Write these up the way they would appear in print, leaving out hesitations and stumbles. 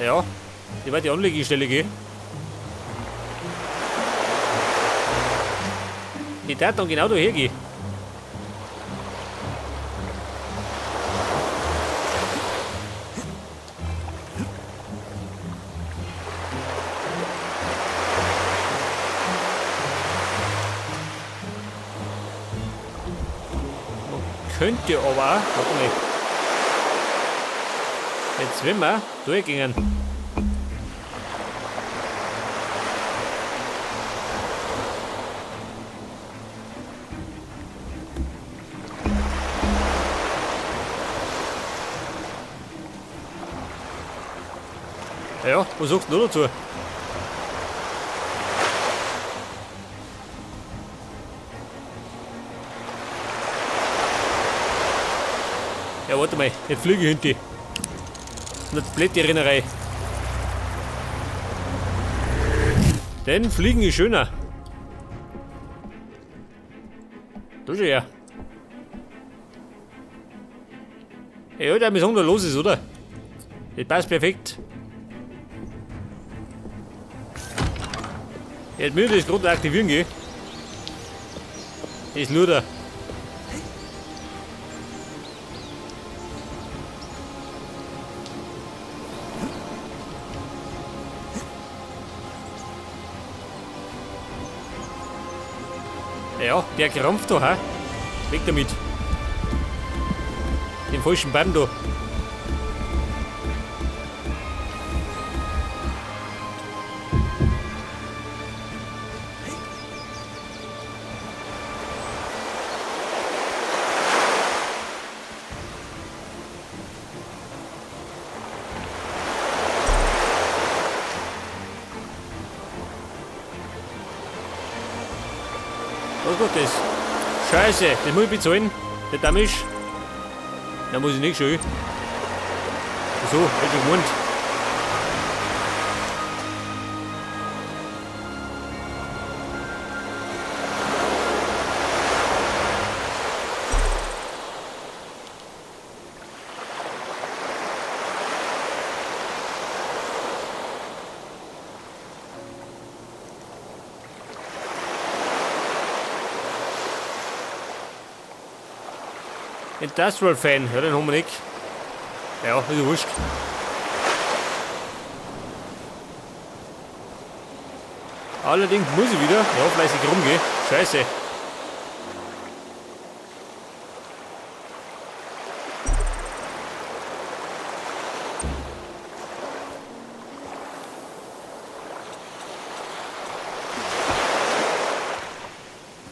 Ja, die war die Anlegestelle, gell? Die tat dann genau da hergehen. Man könnte aber auch, warte mal. Jetzt wenn wir durchgehen. Ja, was sagst du dazu? Ja, warte mal, jetzt fliege ich hinter. Und jetzt blöd die Rennerei. Denn Fliegen ist schöner. Da schon her. Ja, der mir sagen, da los ist, oder? Das passt perfekt. Jetzt müssen wir das gerade aktivieren, gell? Das Luder. Ja, der krampft da, ha? Weg damit. Den falschen Baum da. Was macht das? Scheiße, das muss ich bezahlen. Der Damage. Da muss ich nicht schon. So, hätte schon gemeint. Industrial Fan, ja, den haben wir nicht. Ja, ist ja wurscht. Allerdings muss ich wieder, ja, fleißig rumgehen. Scheiße.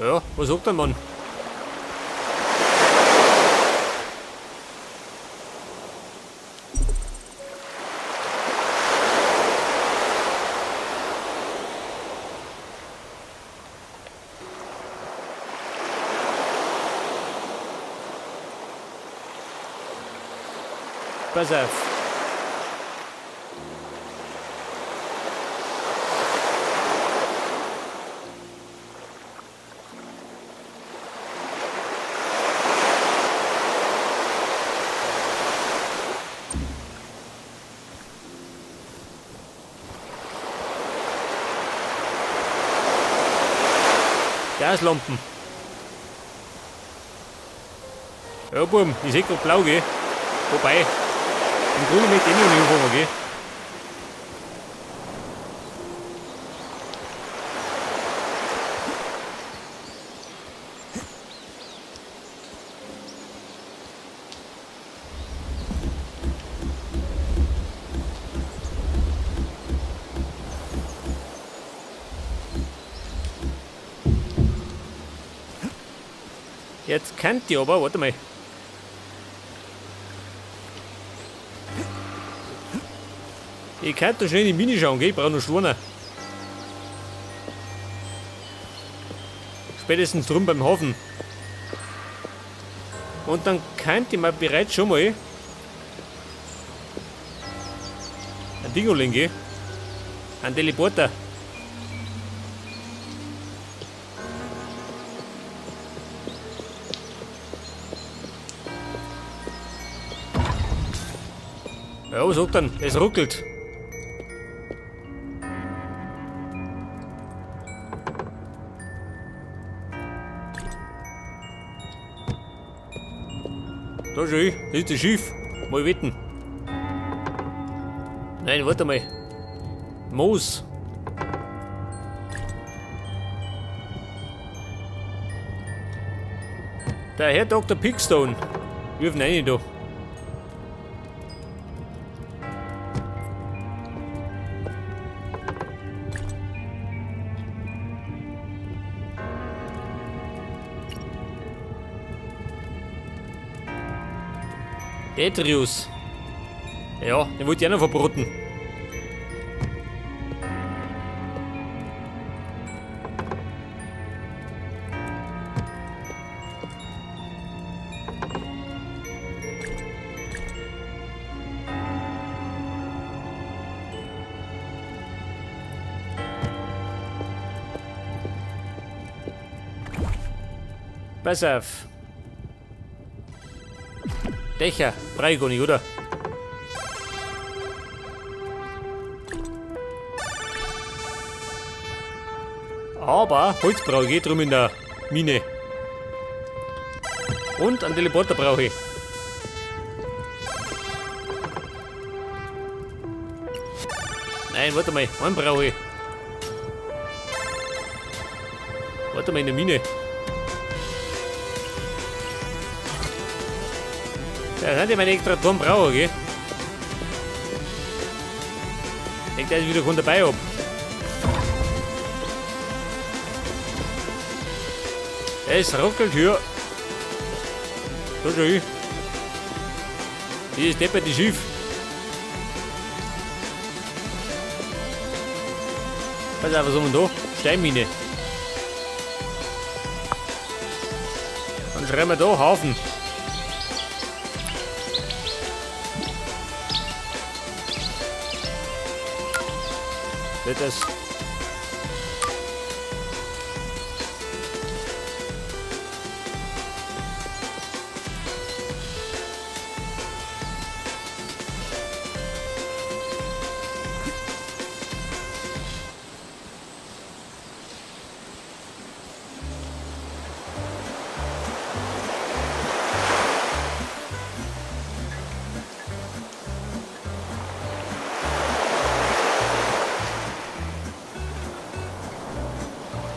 Ja, was sagt der Mann? Pass auf. Gaslampen. Ja, Buben, ich seh grad blau, gell? Wobei, im Grunde möchte ich eh noch nicht anfangen, gell? Jetzt könnt ihr aber, warte mal. Ich könnte da schnell in die Mine schauen, gell? Ich brauche noch Schweine. Spätestens drüben beim Hafen. Und dann könnte ich mir bereits schon mal ein Ding holen, gell? Ein Teleporter. Ja, was sagt denn? Es ruckelt. Da schau ich, das ist das Schiff. Mal wetten. Nein, warte mal. Moos. Der Herr Dr. Pickstone. Wirf ihn rein da. Detrius. Ja, den wollte ich auch noch verbroten. Pass auf. Dächer, brauche ich gar nicht, oder? Aber Holz brauche ich eh drum in der Mine. Und einen Teleporter brauche ich. Nein, warte mal, einen brauche ich. Warte mal, in der Mine. Da sind ja meine Extraktoren brauche, gell? Ich denke, da ist wieder keinen dabei hab. Es ruckelt hier. Da schau ich. Dieses depperte Schiff. Pass auf, was haben wir da? Steinmine. Dann schreiben wir da Hafen. Wird das.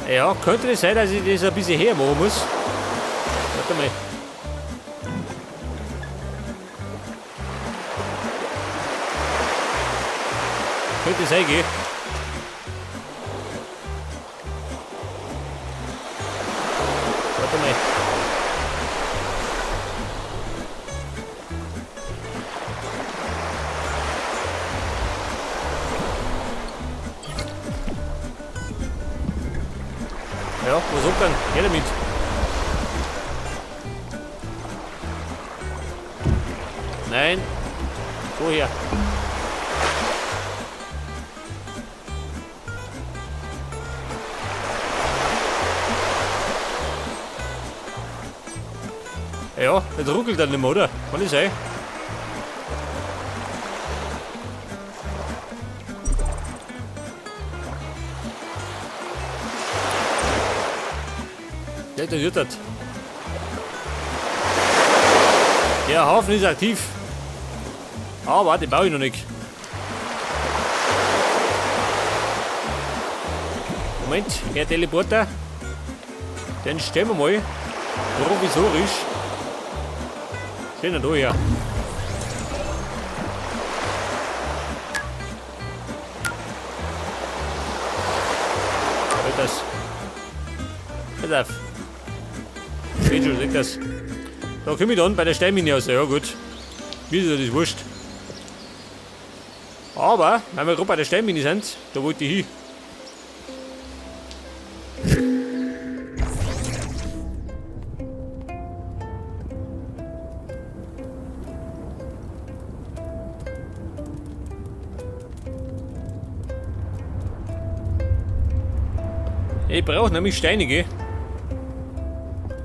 Ja, könnte es sein, dass ich das ein bisschen her machen muss. Warte mal. Könnte sein, gell? Warte mal. Ja, was sagt dann? Her damit. Nein. Woher? Ja, jetzt ruckelt er nicht mehr, oder? Kann das sein? Ja, der wird das. Der Hafen ist aktiv. Aber den baue ich noch nicht. Moment, Herr Teleporter. Den stellen wir mal provisorisch. Stehen wir da her. Halt das. Pass auf. Geht schon, seht das. Da komme ich dann bei der Steinmine raus. Ja gut. Mir ist ja das wurscht. Aber, wenn wir gerade bei der Steinmine sind, da wollte ich hin. Ich brauche nämlich Steine, gell?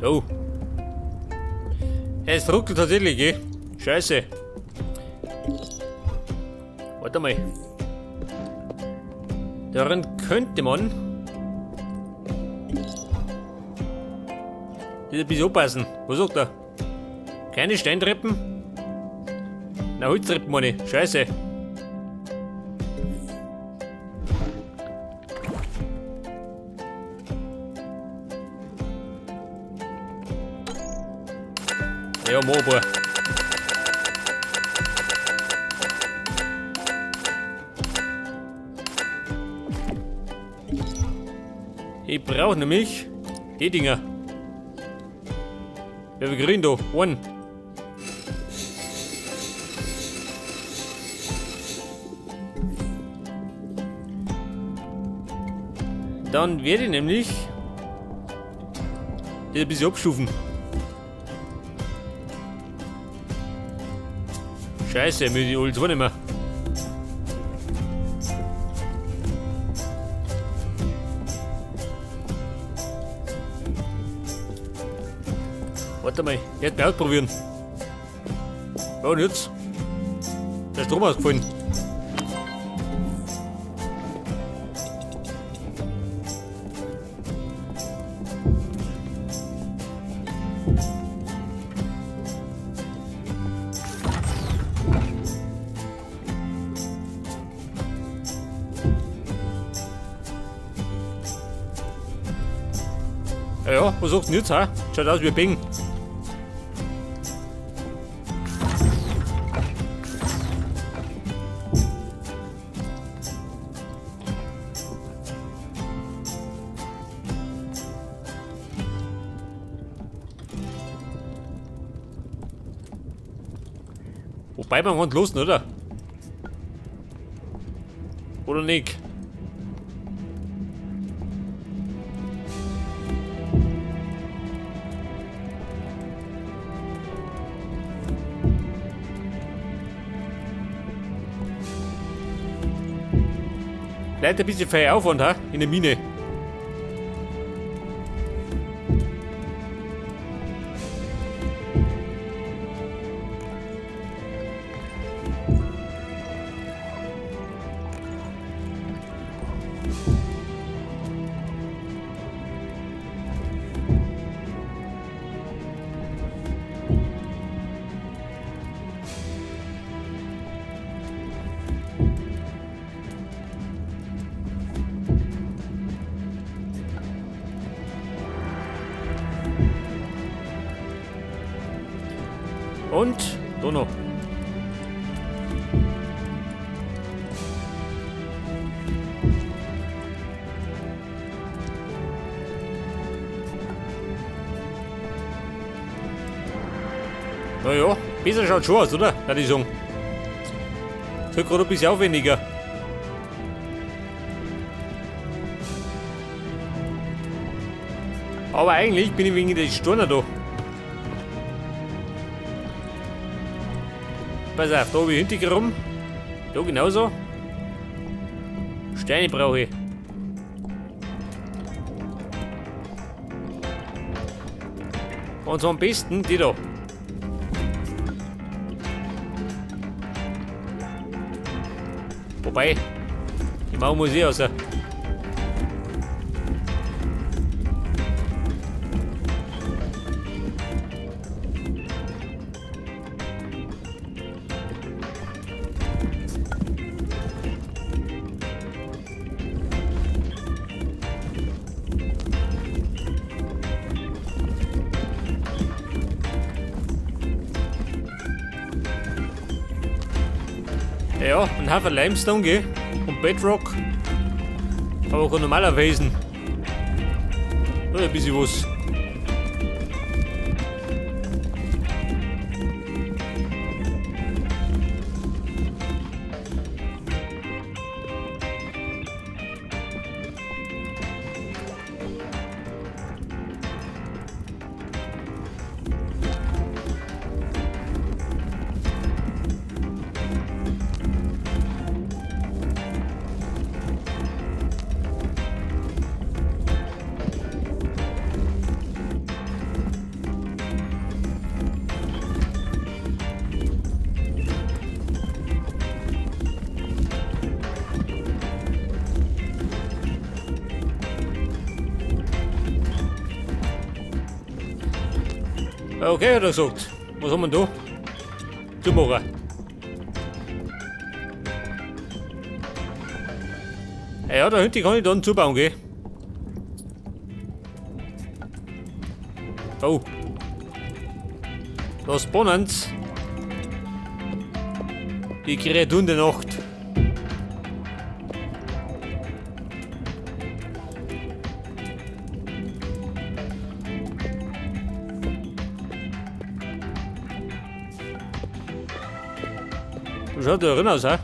Oh. Es ruckelt tatsächlich, gell? Scheiße. Warte mal. Daran könnte man das ein bisschen anpassen. Was sagt er? Keine Steintreppen? Na, Holztreppen meine ich. Scheiße. Ja, mach ein paar. Ich brauche nämlich die Dinger. Ja, wir kriegen da. One. Dann werde ich nämlich das ein bisschen abstufen. Scheiße, mir die alles nicht mehr. Warte mal, ich werde mal ausprobieren. Ja, und jetzt? Der Strom ausgefallen. Ja, ja, was sagst du denn jetzt, hä? Schaut aus wie ein Bing. Wobei man kann los, oder? Oder nicht? Vielleicht ein bisschen viel Aufwand, ha? In der Mine. Und da noch. Naja, besser schaut schon aus, oder? Würde ich sagen. Es wird gerade ein bisschen aufwendiger. Aber eigentlich bin ich wegen den Steinen da. Pass auf, da hab ich hintergerum. Da genauso. Steine brauche ich. Und zwar am besten die da. Wobei, die Mauer muss eh raus. Ja, ein Haufen Limestone, gell? Und Bedrock. Aber kein normaler Felsen. Nur ein bisschen was. Okay, hat er gesagt. Was haben wir da? Zumachen. Ja, da hinten kann ich dann zubauen, gell? Oh. Da spawnen's. Die Kreaturen der Nacht. Schaut da drin aus, hä?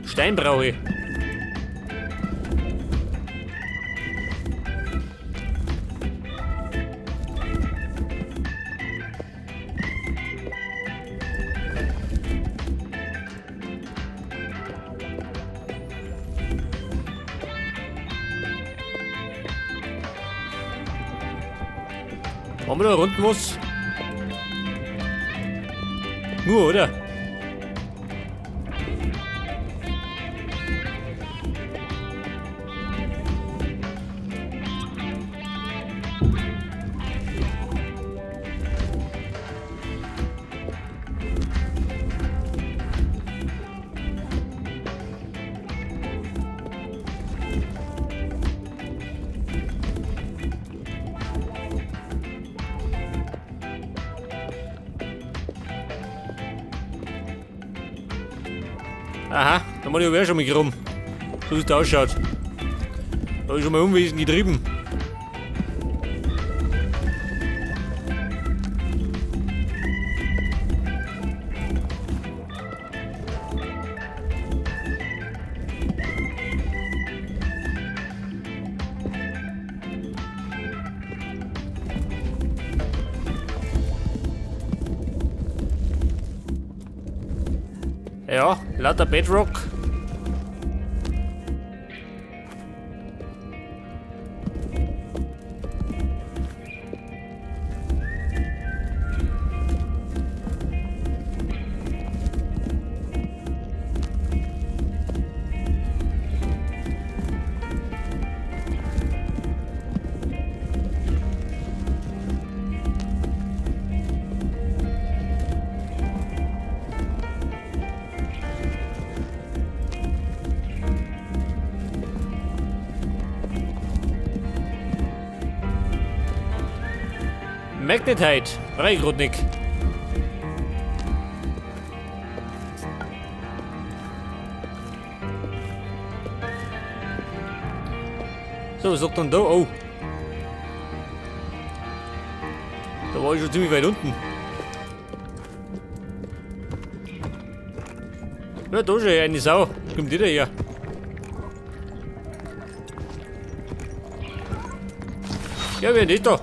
Stein brauche ich. Haben wir da unten was? Nur, oder? Aha, da muss ich aber auch schon mal rum. So wie es da ausschaut. Da habe ich schon mal Unwesen getrieben. Ja, lauter Bedrock. Magnetite, Reigrudnik. So, was sagt denn da? Oh. Da war ich schon ziemlich weit unten. Ja, da schon eine Sau. Kommt die da her? Ja, wer nicht da?